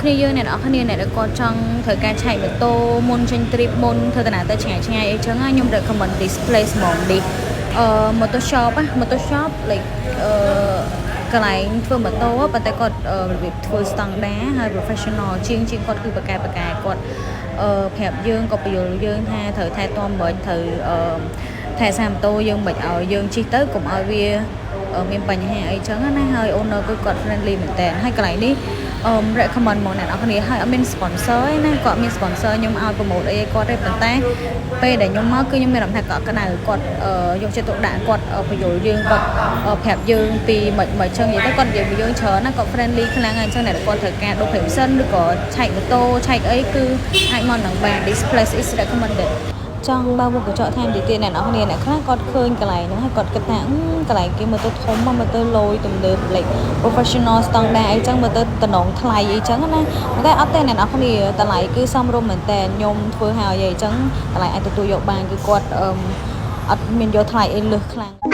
គ្នាយើងអ្នកនរគ្នាអ្នកដែលគាត់ចង់ត្រូវការឆែកម៉ូតូមុនចេញ trip មុនធ្វើដំណើរទៅឆ្ងាយឆ្ងាយអីចឹងខ្ញុំ recommend this place ហ្មងនេះmotor shop ណា motor shop like កន្លែងធ្វើម៉ូតូប៉ុន្តែគាត់របៀបធ្វើស្តង់ដាហើយ professional ជាងជាងគាត់គឺបកកែបកែគាត់ប្រាប់យើងក៏ពន្យល់យើងថាត្រូវថែទាំមិនត្រូវថែសាម៉ូតូយើងមិនឲ្យយើងជិះទៅកុំឲ្យវាមានបញ្ហាអីចឹងណាហើយ owner គឺគាត់ friendly មែនតើហើយកន្លែងនេះrecommend មកអ្នកនរគ្នាហើយអត់មាន sponsor ទេណាគាត់មាន sponsor ខ្ញុំឲ្យ promote អីឲ្យគាត់ទេប៉ុន្តែពេលដែលខ្ញុំមកគឺខ្ញុំមានអារម្មណ៍ថាកក់ក្ដៅគាត់យកចិត្តទុកដាក់គាត់ពន្យល់យើងគាត់ប្រាប់យើងពីមិនមិនចឹងនិយាយទៅគាត់និយាយពីយើងច្រើនណាគាត់ friendly ខ្លាំងហើយអញ្ចឹងអ្នកគាត់ត្រូវការដូរប្រេងម៉ាស៊ីនឬក៏ឆែកម៉ូតូឆែកអីគឺអាចមកនឹងបាន។ This place is recommended. ចង់បើមុខកញ្ចក់ថែមទៀតទៀតអ្នកនរគ្នាអ្នកខ្លះគាត់ឃើញកន្លែងហ្នឹងហើយគាត់គិតថាកន្លែងគេមើលទៅធំមើលទៅលយទំនើប like professional standard អីចឹងមើលទៅតំណងថ្លៃអីចឹងណាតែអត់ទេអ្នកនរគ្នាតម្លៃគឺសមរម្យមែនតើខ្ញុំធ្វើហើយអីចឹងតម្លៃអាចទទួលយកបានគឺគាត់អឺអត់មានយកថ្លៃអីលើសខ្លាំង។